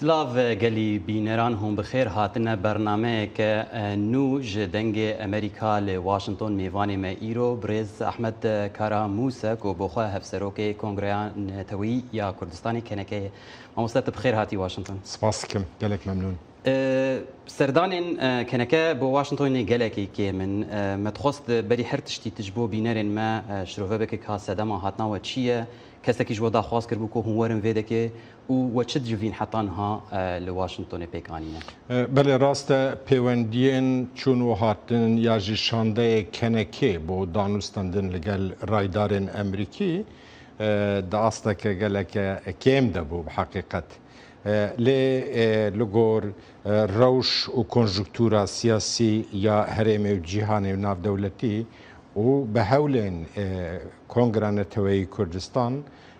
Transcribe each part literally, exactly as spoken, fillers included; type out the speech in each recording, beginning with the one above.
Silav gelî bîneran, hûn bi xêr hatine bernameyeke, e, nû ji Dengê Amerîka li Washington. Mêvanê me îro birêz Ahmet Kara Mûse ku bo xwe Hevserokê Kongreya Neteweyî ya Kurdistanê, K N K, ye. Mamoste, tu bi xêr hatî Washington. Spas dikim, gelek memnûn. E, serdanên, e, K N K bo Washingtonê gelekî kêm in. E, me dixwest berî her tiştî tu ji bo bînerên me, e, şirove bike ka sedema hatina we çi ye? Kesekî ji we daxwaz kiribû ku hûn werin vê dekê û we çi civîn heta niha, e, li Washingtonê pêk anîne? E, belê, rast e, pêwendiyên çûn û hatin ya jî şandeyê K N K bo danûstendin li gel raydarên Amerîkî, e, di asteke geleke kêm de bû bi heqîqet. E, lê, e, li gor, e, rewş û konjuktura siyasî ya herêmê û cîhanê û navdewletî û bi hewlên, e, Kongra Neteweyî Kurdistan,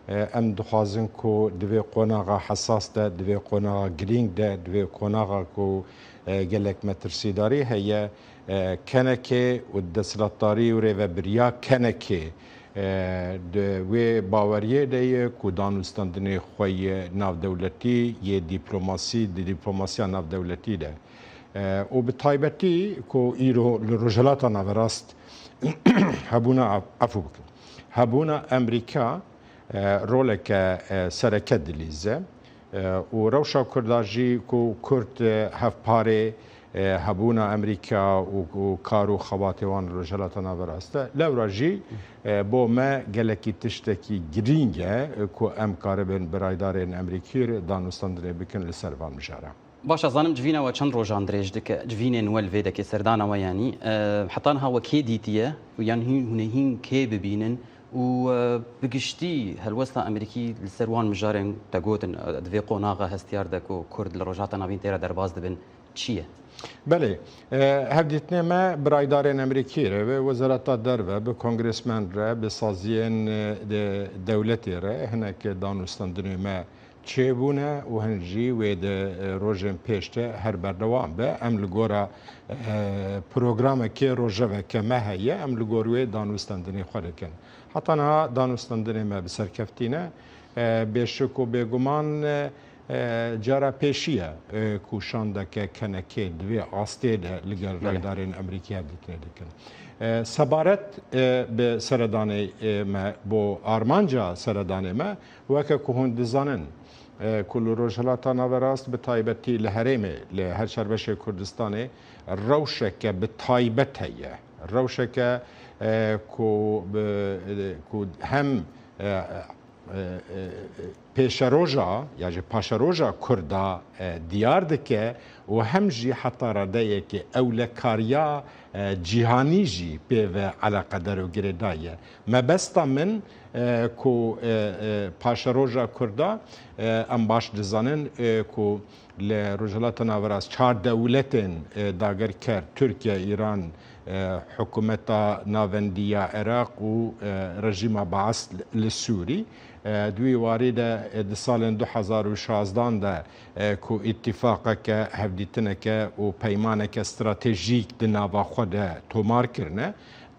e, em dixwazin ku di vê qonaxa hesas de, di vê qonaxa girîng de, di vê qonaxa ku, e, gelek metirsîdarî heye, e, K N K û desthilatdarî û rêvebiriya K N K, e, di wê baweriyê de ye ku danûstendinê xwe yê navdewletî, yê dîplomasî, di dîplomasiya navdewletî de, e, û bi taybetî ku îro li Rojhilata Naverast hebûna, efû bikin, hebûna Amerîka, e, roleke, e, sereke dilîze, e, û rewşa Kurda jî ku Kurd, e, hevparê, e, hebûna Amerîka û, û kar û xebatê wan li Rojhilata Naverast e. Lewra jî, e, bo me gelekî tiştekî girîng e, e, ku em karibin bi raydarên Amerîkî re danûstendinê bikin li ser van mijara. Baş, ez zanim civîna we çend rojan dirêj dike, civînên we li vê dekê, serdana we yanî, e, heta niha we kê dîtiye û yan hîn, hûn ê hîn kê bibînin û, e, bi giştî helwesta Amerîkî li ser wan mijarên te gotin, e, di vê qonaxa hestiyar de ku Kurd li Rojhilata Navîn tê re derbas dibin, çi ye? Belê, e, hevdîtinê me bi raydarên Amerîkî re, bi Wezareta Derve, bi kongresmen re, bi saziyên, e, de, dewletê re hinek danûstendinê me çêbûne û hin jî wê di, e, rojên pêş de her berdewam be. Em li gora, e, programekê, rojeveke me heye, em li gor wê danûstendinê xwe dikin. Heta niha danûstendinê me bi serkeftî ne. E, bêşik û bêguman, e, e, cara pêşî ye, e, ku şandeke K N K di vê astê de li gel Belê. raydarên Amerîkî hevdîtinê dikin. E, sebaret, e, bi seredanê, e, me bo armanca seredanê me, weke ku hûn dizanin, e, ku li Rojhilata Naverast bi taybetî li herêmê, li her çar beşê Kurdistanê rewşeke bi taybet heye. Rewşeke, e, ku bi, e, ku hem, e, e, e, pêşeroja ya jî paşeroja Kurda, e, diyar dike û hem jî heta radeyekê ewlekariya, e, cîhanî jî pê ve eleqedar û girêdayî ye. Mebesta min, e, ku, e, e, paşeroja Kurda, e, em baş dizanin, e, ku li Rojhilata Naverast çar dewletên, e, dagirker, Tirkiye, Îran, e, hikûmeta navendî ya Iraq û, e, rejîma Baas li Sûrî. E, di wî warî de, e, di salên du hezar û şazdan de, e, ku îtîfaqeke, hevdîtineke û peymaneke stratejîk di nava xwe de tomar kirine.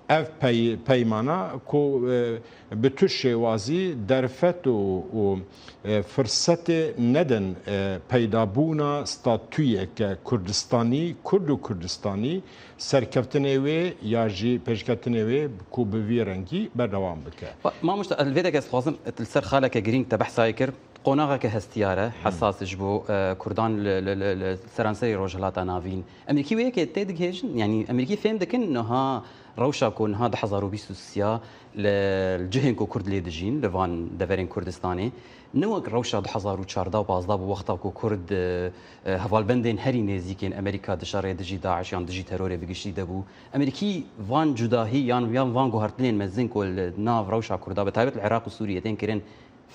Ev pey-, peymana ku, e, bi tu şêwazî derfet û, û, e, firsetê nedin, e, peydabûna statuyeke Kurdistanî, Kurd û Kurdistanî, serkeftinê wê ya jî pêşketinê wê ku bi vî rengî berdewam bike. Ba-, mamoste, li vê deke ez dixwazim li ser xaleke girîng te behsa wê kir. Qonaxeke hestiyar e, hesas e ji bo, e, Kurdan li, li, li, li seranserê Rojhilata Navîn. Emerîkî wê yekê tê digihêjin? Yanî Emerîkî fêm dikin niha rewşa ku niha du hezar û bîst û sê ya li, li cihên ku Kurd lê dijîn, li van deverên Kurdistanê, ne wek rewşa du hezar û çardeh û pazdeh bû, wexta ku Kurd, e, e, hevalbendên herî nêzîkên Emerîka di şerê dijî DAIŞ yan dijî terorê bi giştî de bû. Emerîkî van cudahî yan, yan van guhertinên mezin ku li nav rewşa Kurda, bi taybet li Iraq û Sûriyê tên kirin,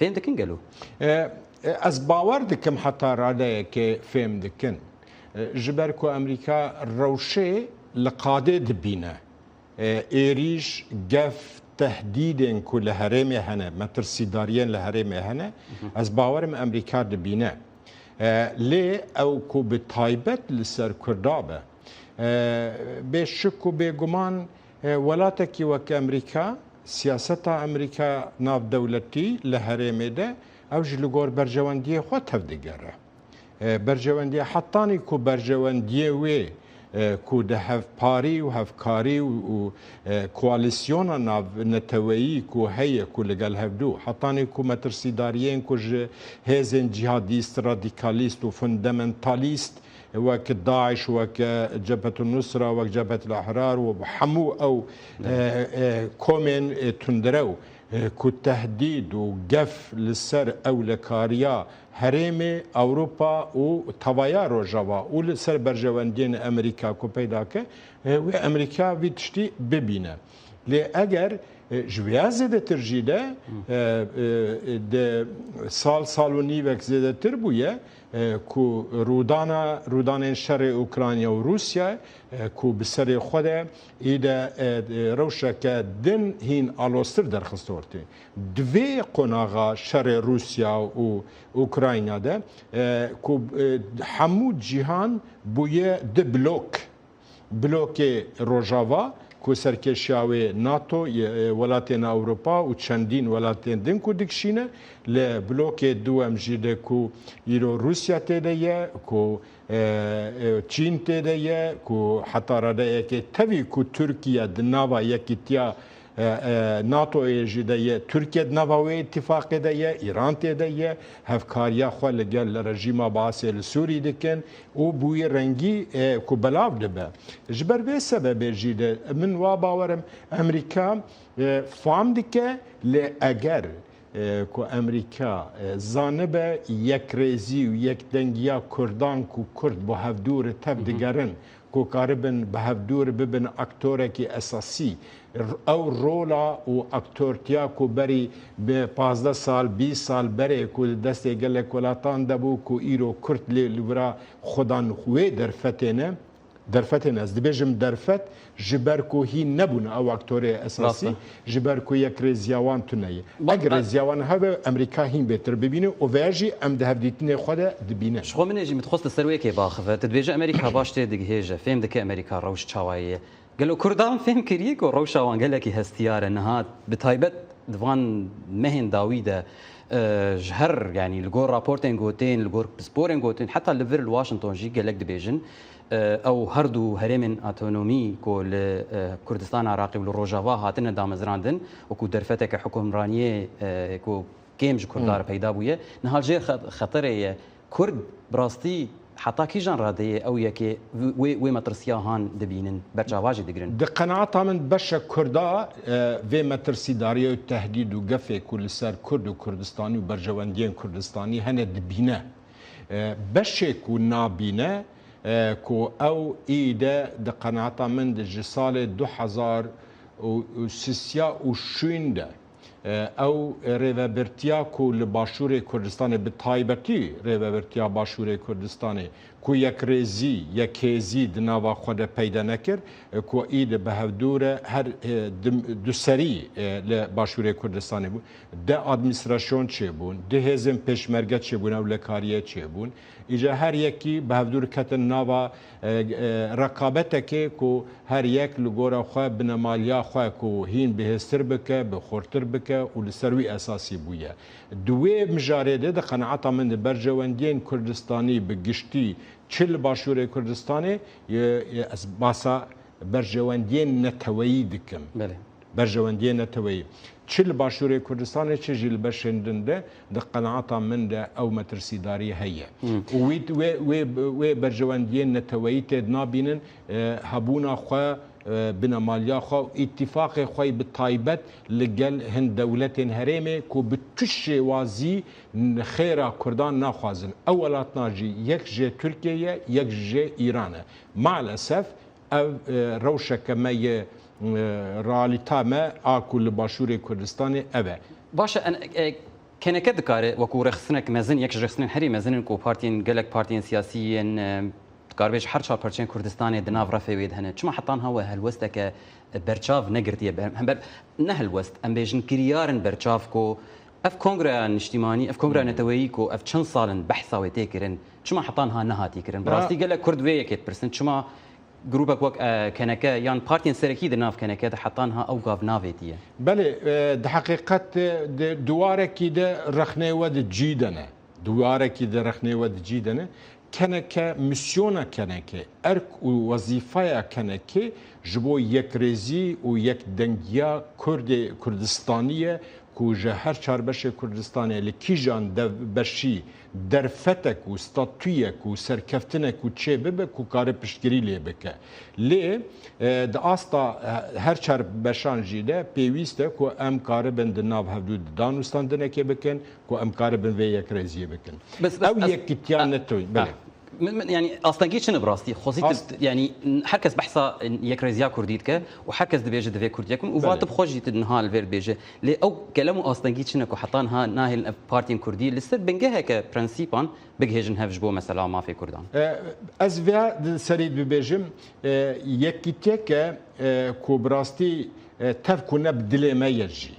fêm dikin gelo? E, e, ez bawer dikim heta radeyekê fêm dikin. E, ji ber ku Emerîka rewşê li qadê dibîne. E, êrîş, gef, tehdîdên ku li herêmê hene, metirsîdariyên li herêmê hene, Mhm. ez bawerim Emerîka dibîne. E, lê ew ku bi taybet li ser Kurda be, e, bê şik û bê guman, e, welatekî wek Emerîka, siyaseta Emerîka navdewletî li herêmê de ew ji li gor berjewendiyê xwe tevdigere. E, berjewendiya hetanî ku berjewendiyê wê, e, ku di hevparî û hevkarî û, û, e, koalîsyona navneteweyî ku heye, ku li gel hevdû, hetanî ku metirsîdariyên ku ji hêzên cîhadîst, radîkalîst û fundamentalîst wek DAIŞ, wek Cebhetun Nusra, wek Cebhetul Ehrar û hemû ew, e, e, komên, e, tundrew, e, ku tehdîd û gef li ser ewlekariya herêmê, Ewropa û tevaya Rojava û li ser berjewendiyên Amerîka ku peyda ke, e, wê Amerîka vî tiştî bibîne. Lê eger, e, ji vêya zêdetir jî de, e, e, de sal, sal û nîvek zêdetir bûye, e, ku rûdana, rûdanên şerê Ukrayna û Rûsya, e, ku bi serê xwe de î de, e, e, rewşeke din hîn aloztir derxist ortê. Di vê qonaxa şerê Rûsya û Ukrayna de, e, ku, e, hemû cîhan bûye di blok. Blokê Rojava ku serkêşiya wê NATO, ye, e, welatên Ewropa û çendîn welatên din ku dikişîne, li blokê duwem jî de ku îro Rûsya tê de ye, ku, e, e, Çîn tê de ye, ku heta radeyekê tevî ku Tirkiye di nava yekîtiya, e, e, NATOyê jî de ye, Tirkiye di nava wê îtîfaqê de ye, Îran tê de ye, hevkariya xwe li gel rejîma Baasê li Sûrî dikin û bi wî rengî, e, ku belav dibe. Ji ber vê sebebê jî de min wa bawer im, Amerîka, e, fam dike, lê eger, e, ku Amerîka, e, zanibe yekrêzî û yekdengiya Kurdan ku Kurd bi hevdû re tev digerin, ku karibin bi hevdû re bibin aktorekî esasî, r-, ew rola û aktortiya ku berî bi pazdeh sal, bîst sal berê ku di destê gelek welatan de bû, ku îro Kurd lê li vira xwedan wê derfetê ne, derfetê ne, ez dibêjim derfet, ji ber ku hîn nebûne ew aktorê esasî, Rast e. Ji ber ku yekrêziya wan tune ye. Ba- Eger ba- rêziya wan hebe, Amerîka hîn bêtir bibîne û veya jî em di hevdîtinê xwe de dibîne. Ji xwe min ê jî min dixwest li ser wê yekê biaxive. Tu dibêje Amerîka baş tê digihêje, fêm dike Amerîka rewş çawa ye. Gelo Kurdan fêm kiriye ku rewşa wan gelekî hestiyar e niha, bi taybet di van mehên dawî de, e, ji her, yanî li gor raportên gotin, li gor pisporên gotin, heta li vir li Washington jî gelek dibêjin, e, ew her du herêmên otonomî ku li, e, Kurdistana Iraqê û li Rojava hatine damezrandin, wekû derfeteke hukimraniyê, e, ku kêm ji Kurda re peyda bûye, niha jê xe-, xeterê ye. Kurd bi rastî heta kîjan radeyê ew yekê wê, wê metirsiya han dibînin, berçava jî digirin? Di qenaeta min beşek Kurda, e, vê metirsîdariyê û tehdîd û gefê ku li ser Kurd û Kurdistanî û berjewendiyên Kurdistanî hene dibîne. E, beşê ku nabîne, e, ku ew î de di qenaeta min de ji salê du hezar û sêsiya û şûn de, E, ew rêvebirtiya ku li Başûrê Kurdistanê, bi taybetî rêvebirtiya Başûrê Kurdistanê, ku yekrêzî, yekhêzî di nava xwe de peyde nekir, e, ku î di bi hevdû re her, e, dim-, duserî, e, li Başûrê Kurdistanê bû. De administrasyon çêbûn, di hêzên pêşmerge çêbûn, ewlekariyê çêbûn. Îca her yekî bi hevdû re ketin nava, e, e, rekabetekê ku her yek li gora xwe binemaliya xwe ku hîn bihêztir bike, bi xurtir bike û li ser wî esasî bûye. Di wê mijarê de, di qenaeta min de berjewendiyên Kurdistanî bi giştî çi li Başûrê Kurdistanê, e, e, ez basa berjewendiyên neteweyî dikim. Belê. Berjewendiyên neteweyî. Çi li Başûrê Kurdistanê, çi jî li beşên din de, di qenaeta min de ew metirsîdarî heye. Hmm. Û wî, wê, wê, wê berjewendiyên neteweyî tê dinabînin, e, hebûna xwe, e, binemaliya xwe û îtîfaqê xwe yî bi taybet li gel hin dewletên herêmê ku bi tu şêwazî xêra Kurdan naxwazin. Ew welatna jî yek jê Tirkiye ye, yek jê Îran e. Maalesef, ev, e, rewşeke me ye, e, realîta me a ku li Başûrê Kurdistanê ev e. Baş e, en, e, K N K dikare wekû rêxistinek mezin, yek ji rêxistinên herî mezin in ku partiyên, gelek partiyên siyasî yên, e, dikarbêj her çar parçeyên Kurdistanê di nav refê wê de hene. Çima heta niha we helwesteke, e, berçav negirtiye? Ber-, hember, ne helwest, em bêjin kiryar in berçav ku ev kongreya niştîmanî, ev kongreya neteweyî ku ev çend sal in behsa wê tê kirin, çima heta niha nehatiye kirin? Bi rastî gelek Kurd vê yekê dipirsin, çima grûpek wek, e, K N K yan partiyên serekî di nav K N K de heta niha ew gav navêtiye? Belê, e, di heqîqet, e, di, di warekî de rexneyê we di cî de ne. Duwarekî di rexnê we di cî de ne. Keneke, misyona keneke, erk û wezîfeya kenekê ji bo yekrêzî û yekdengiya Kurdê, Kurdistanî ye ku ji her çar beşê Kurdistanê li kîjan dev-, beşî derfetek û statuyek û serkeftinek û çê bibe ku kare piştgirî lê bike. Lê, e, di asta, e, her çar beşan jî de pêwîst e ku em karibin di nav hevdû di danûstandinekê bikin, ku em karibin vê yekrêziyê bikin. Bes, bes, Ew ez, yekîtiya a, netewî, a, belê. Min, min, yani, astengî çi ne bi rastî? Xwezî tu, Ast- yani, herkes behsa yekrêziya Kurdî dike û herkes dibêje divê Kurd yek bin û va Belê. Tu bi xwe jî tu niha li vêr dibêje. Lê ew kelem û astengî çi ne ku heta niha nahêlin ev partiyên Kurdî li ser bingeheke prensîpan bigihêjin hev ji bo mesela mafê Kurdan? E, ez vêya di serî dibêjim, e, yekîtiyeke, e, ku bi rastî, e, tev ku ne bi dilê me ye jî.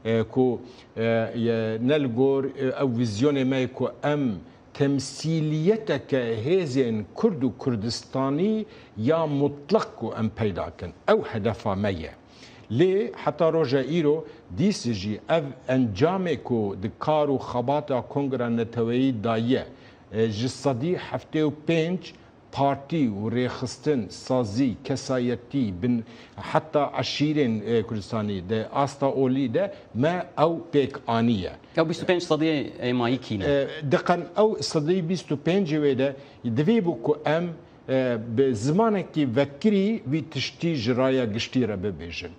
E, ku, e, ye, ne li gor, e, ew vîzyonê me ye ku em temsîliyeteke hêzên Kurd û Kurdistanî ya mutleq ku em peyda kin. Ew hedefa me ye. Lê heta roja îro dîs jî ev encamê ku di kar û xebata Kongra Neteweyî daye, e, ji sedî heftê û pênc partî û rêxistin, sazî, kesayetî, bin, heta eşîrên, e, Kurdistanî de, asta olî de me ew pêk aniye. Ya bîst û pênc sedî êmayî kî ne? E, diqen ew sedî bîst û pêncê wê de divê bû ku em, e, bi zimanekî vekirî vî tiştî ji raya giştî re bibêjin.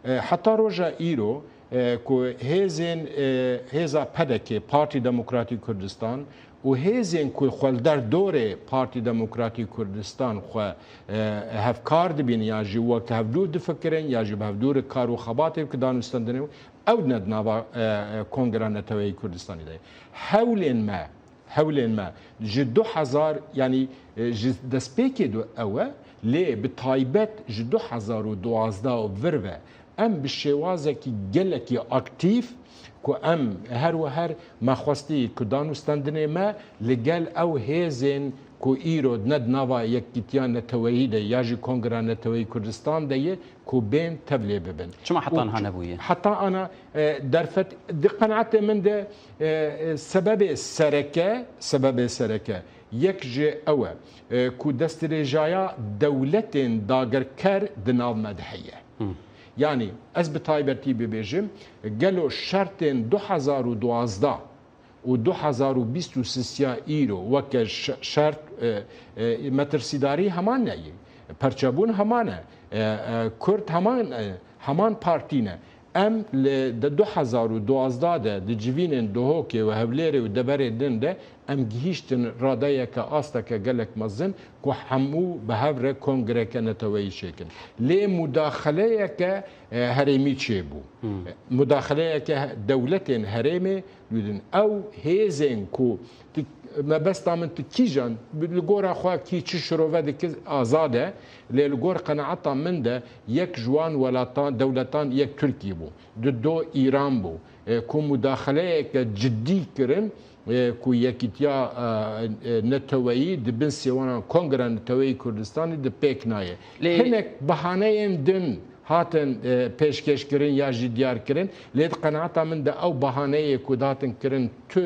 E, heta roja îro, e, ku hêzên, e, hêza P D K, Partî Demokratîk Kurdistan û hêzên ku xwe li der dorê Partî Demokratîk Kurdistan xwe, e, hevkar dibînin, ya jî wek hevdû difikirin, ya jî bi hevdû re kar û xebatê ki danûstendinê, ew ne di nava, e, e, Kongra Neteweyî Kurdistanê de ye. Hewlên me, hewlên me ji du hezar, yanî, e, ji destpêkê de ew e, lê bi taybet ji du hezar û duwazdeh û vir ve em bi şêwazekî gelekî aktîf ku em her û her me xwestî ku danûstendinê me li gel ew hêzên ku îro ne di nava yekîtiya neteweyî de ya jî Kongra Neteweyî Kurdistan de ye, ku bên tevlê bibin. Çima heta Û niha çi-, nebûye? Heta ana, e, derfet, di qenaetê min de, e, e, sebebê sereke, sebebê sereke yek ji ew e, e, ku destdirêjaya dewletên dagirker di nav me de heye. Hı. Yanî ez bi taybetî bibêjim, gelo şertên du hezar û duwazdeh û du hezar û bîst û sisiya îro weke ş-, şert, e, e, metirsîdarî heman ne ye. Perçebûn heman e. E, e, Kurd heman, e, heman partî ne. Em li de du hezar û duwazdeh de di civînên Duhokê û Hewlêrê û deverê din de em gihîştin radeyeke, asteke gelek mezin ku hemû bi hev re kongreke neteweyî çêkin. Lê mudaxileyeke, e, herêmî çêbû. Hmm. Mudaxileyeke dewletên herêmê Didin. Ew hêzên ku tu, mebesta min tu kîjan, li gora xwe kî çi şirove dike azad e, lê li gor qenaeta min de yek ji wan welatan, dewletan yek Tirkî bû. Di do Îran bû. E, ku mudaxileyeke cidî kirin, e, ku yekîtiya, e, e, neteweyî di bin sêwanan Kongra Neteweyî Kurdistanê di pêk nayê. Lê Hinek bahaneyên din hatin, e, pêşkêşkirin ya jî diyarkirin. Lê di qenaeta min de ew bahaneyê ku datin kirin tu,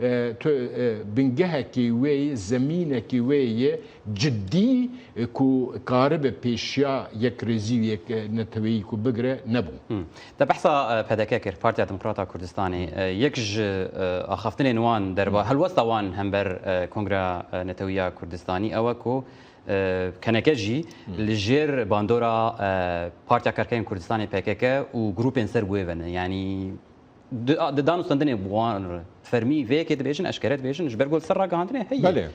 e, tu, e, bingehekî wê yê, zemînekî wê yê cidî, e, ku karibe pêşiya yekrêzî û yek, e, neteweyî ku bigire nebû. Hmm. Te behsa, e, P D K kir, Partiya Demokrata Kurdistanê. E, yek ji, e, axaftinên wan derba, Hmm. helwesta wan hember, e, Kongra, e, Netewiya Kurdistanî ew e ku e, keneke jî Hmm. li jêr bandora, e, Partiya Karkerên Kurdistanê P K K û grûpên ser wê ve ne. Yanî di, di danûstendinê bi wan re fermî vê yekê dibêjin, eşkere dibêjin, ji ber ku li ser ragihandinê heye. Belê.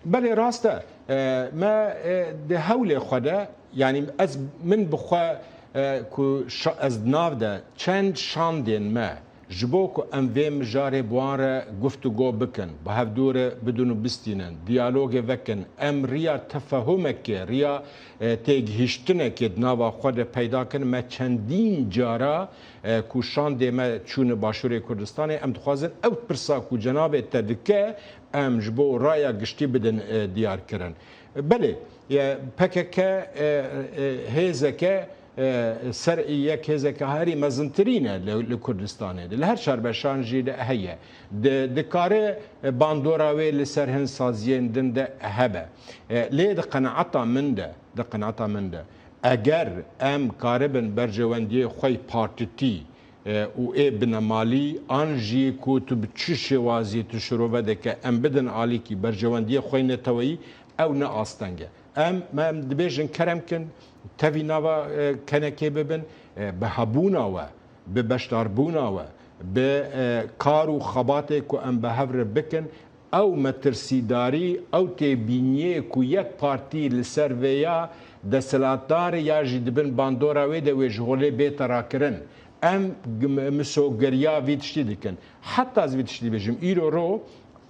Belê, rast e. E, me, e, di hewlê xwe de, yanî ez, min bi xwe, e, ku şa-, ez di nav de çend şandên me, Ji bo ku em vê mijarê bi wan re guftûgo bikin, bi hevdû re bidin û bistînin, diyalogê vekin, em riya tefehumekê, riya, e, têgihiştinekê di nava xwe de peyda kin, me çendîn cara, e, ku şandê me çûne Başûrê Kurdistanê, em dixwazin ew pirsa ku cenabê te dike, em ji bo raya giştî bidin, e, diyarkirin. Belê, e, P K K, e, e, hêzeke e, ser yek hêzeke herî mezintirîn e li, li Kurdistanê de. Li her çar beşan jî de heye. Di, dikare bandora wê li ser hin saziyên din de hebe. E, lê di qenaeta min de, di qenaeta min de, eger em karibin berjewendiyê xwe yê partîtî, e, û ê binemalî an jî ku tu bi çi şêwazî tu şirove dike, em bidin alîkî berjewendiyê xwe yê neteweyî, ew ne asteng e. Em, em dibêjin kerem kin, tevî nava, e, kenekê bibin, e, bi hebûna we, bi beşdarbûna we, bi, e, kar û xebatê ku em bi hev re bikin, ew metirsîdarî, ew têbîniyê ku yek partî li ser vê ya desthilatdar e ya jî di bin bandora wê de wê ji holê bête rakirin. Em g-, m-, misogiriya vî tiştî dikin. Heta ez vî tiştî bêjim, îro ro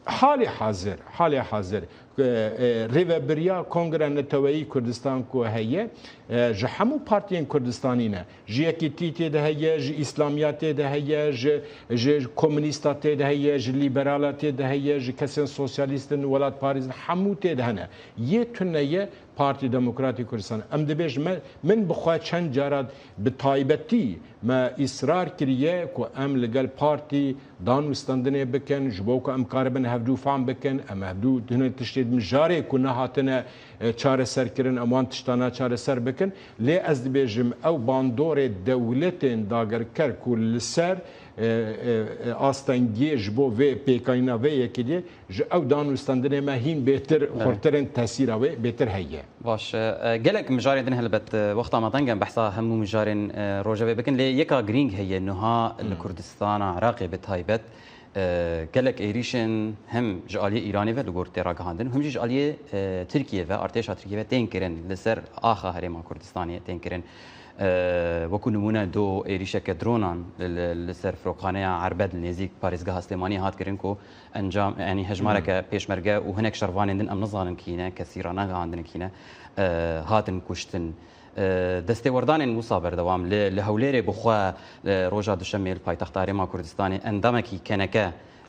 halê hazir, halê hazir, e, e, rêvebiriya Kongreya Neteweyî Kurdistan ku heye, e, ji hemû partiyên Kurdistanî ne. Ji Yekîtî tê de heye, ji Îslamiya tê de heye, ji, ji Komunîsta tê de heye, ji Lîberala tê de heye, ji kesên sosyalîst in, welatparêz in, hemû tê de hene. Yê tune ye Partî Demokratî Kurdistan. Em dibêjin me, min bi xwe çend cara bi taybetî me îsrar kiriye ku em li gel partî dan û standinê bikin, ji bo ku em karibin hevdû fam bikin, em hevdû di hinek tiştê di mijarê ku nehatine, e, çareserkirin, em wan tiştana çareser bikin. Lê ez dibêjim, ew bandorê dewletên dagirker ku li ser, e, e, e, astengiyê ji bo vê pêkanîna vê yekê dê, ji ew dan û standinê me hîn bêtir, Evet. xurtirên tesîra wê bêtir heye. Baş e, gelek mijarên din helbet, e, wexta me teng e, em behsa hemû mijarên, e, rojevê bikin. Lê yeka girîng heye, niha li Hmm. Kurdistana Iraqê bi taybet, e, gelek êrîşên hem ji aliyê Îranê ve li gor tê ragihandin, hem jî ji aliyê, e, Tirkiyê ve, artêşa Tirkiyê ve tên kirin, li ser axa Herêma Kurdistanê tên kirin. E, wekû nimûne do êrîşeke dronan li, li, li ser firokxaneya Erbed li nêzîk parêzgeha Silêmaniyê hat kirin ku encam, yanî hejmareke Hmm. pêşmerge û hinek şervanên din em nizanin kî ne, kesî ranegihandin kî ne, e, hatin kuştin. E, destêwerdanên wisa berdewam li, li Hewlêrê bi xwe, e, roja Duşemê li paytexta Herêma Kurdistanê endamekî keneke,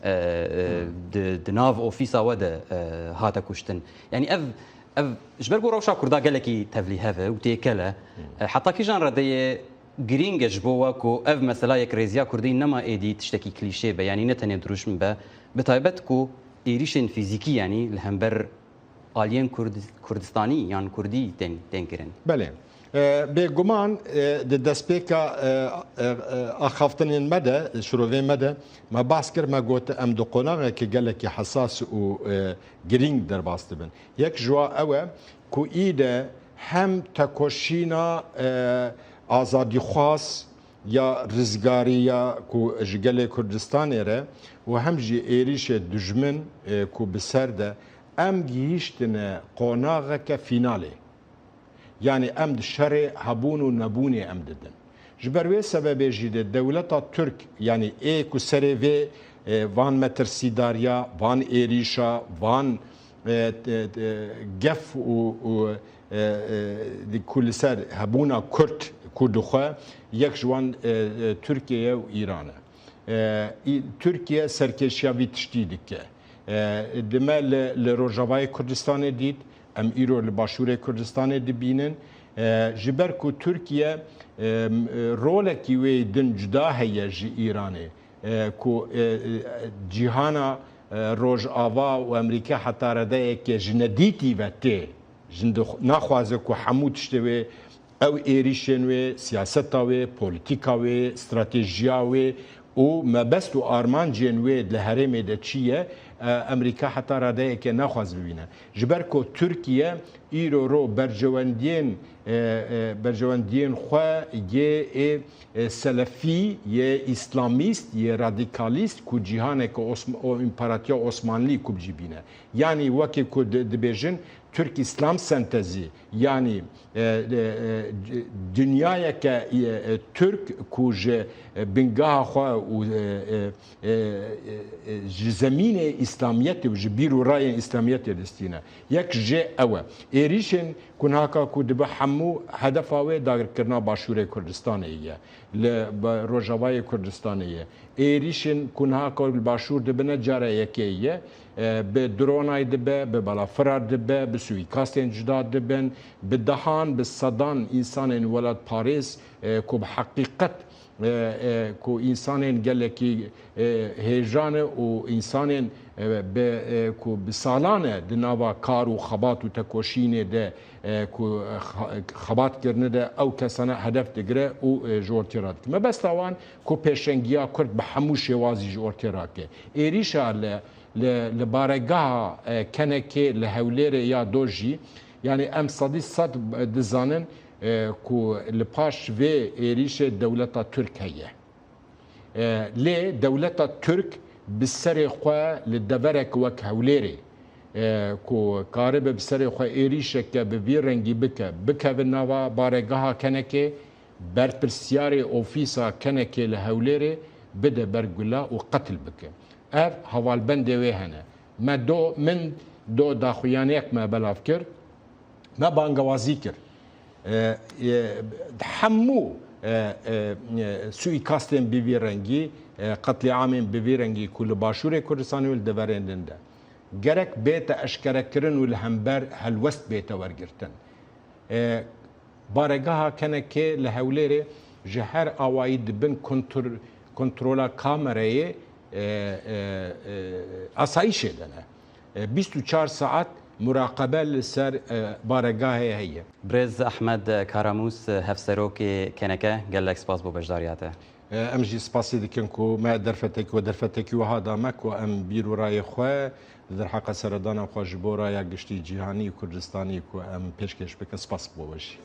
e, e, Hmm. di, di nav ofîsa we de, e, hate kuştin. Yanî ev, ev ji ber ku rewşa Kurda gelekî tevlîhev e û têkel e, Hmm. e, heta kîjan redeyê girîng e ji bo we ku ev mesela yekrêziya Kurdî nema êdî tiştekî klîşê be, yanî ne tenê dirûşm be, bi taybet ku êrîşên fîzîkî, yanî li hember aliyên Kurd-, Kurdistanî yan Kurdî tên, tên kirin? Belê. E, bêguman, e, di destpêka, e, e, e, axaftinên me de, şirovê me de, me behs kir, me got, em di qonaxeke gelekî hesas û, e, girîng derbas dibin. Yek ji wan ew e ku îde hem tekoşîna, e, azadîxwaz ya rizgariya ku ji gelê Kurdistanê re û hem jî êrîşê dijmin, e, ku bi ser de em gihîştine qonaxeke fînalê. Yanî em di şerê hebûn û nebûnê em didin. Ji ber wê sebebê jî de dewleta Tirk, yanî ê ku serê vê, e, van metirsîdariya, van êrîşa, van, e, e, e, gef û, û, e, e, di ku li ser hebûna Kurd, Kurd xwe, yek ji wan, e, e, Tirkiye ye û Îran e. E, î-, Tirkiye serkêşiya vî tiştî dike. E, di me li, li Rojavayê Kurdistanê dît, em îro li Başûrê Kurdistanê dibînin. E, ji ber ku Tirkiye, e, m-, e, rolekî wê din cuda heye ji Îranê, e, ku, e, e, cîhana, e, Rojava û Amerîka heta redeyeke ji nedîtî ve tê. Jin dix-, naxwaze ku hemû tiştê wê, ew êrîşên wê, siyaseta wê, polîtîka wê, stratejiya wê û mebest û armancên wê li herêmê de çi ye, e, Amerîka heta radeyeke naxwaze bibîne. Ji ber ku Tirkiye îro ro berjewendiyên, e, e, berjewendiyên xwe yê ê, e, selefî, yê îslamîst, yê radîkalîst ku cîhaneke Osm-, o împaratiya Osmanlî ku bi cî bîne. Yanî wekî ku di-, dibêjin, Türk İslam sentezi, yanî, e, e, e, c-, dinyayeke, e, e, Türk ku ji, e, bingeha xwe û, e, e, e, e, e, ji zemînê Îslamiyetê û ji bîr û rayên Îslamiyetê distîne. Yek jê ew e. Êrîşên ku nihaka ku dibe hemû hedefa wê dagirkirina Başûrê Kurdistanê ye. Li ba-, Rojavayê Kurdistanê ye. Êrîşên ku niha ku li Başûr dibine cara yekê ye. E, bi dronay dibe, bi balafira dibe, bi suîkastên cuda dibin, bi dehan, bi sedan însanên welatparêz, e, ku bi heqîqet, e, e, ku însanên gelekî, e, hêja ne û însanên, e, bi, e, ku bi salan e di nava kar û xebat û tekoşînê de, e, ku, e, xa-, xebat kirine de ew kesane hedef digire û, e, ji ortê radike. Mebesta wan ku pêşengiya Kurd bi hemû şêwazî ji ortê rake. Êrîşa li, li, li baregeha, e, Kenekê li Hewlêrê ya do jî, yanî em sedî sed dizanin, e, ku li paş vê êrîşê dewleta Tirk heye. E, lê dewleta Tirk bi serê xwe li deverek wek Hewlêrê, e, ku karibe bi serê xwe êrîşeke bi vî rengî bike, bikeve nava baregeha Kenekê, berpirsiyarê ofîsa Kenekê li Hewlêrê bide ber gula û qetil bike. Ev hevalbendê wê hene. Me do, min do daxuyaniyek me belav kir. Me bangewazî kir. E, e, hemû, e, e, e, suîkastên bi vî rengî, e, qetlîamên bi vî rengî ku li Başûrê Kurdistanê û li deverên din de gerek bête eşkerekirin û li hember helwest bête wergirtin. E, baregeha Kenekê li Hewlêrê ji her awayî di bin kontr-, kontrola kamerayê, e, e, e, asayîşê de ne. E, bîst û çar saet muraqebe li ser, e, baregahê heye. Birêz Ehmed Karamûs, Hevserokê Keneke, gelek spas bo beşdariya te. E, em jî spasî dikin ku me derfetekî we derfetekî wiha da me ku em bîr û rayê xwe di derheqa seredana xwe ji bo raya giştî cîhanî û Kurdistanî ku em pêşkêş bikin. Spas bo we jî.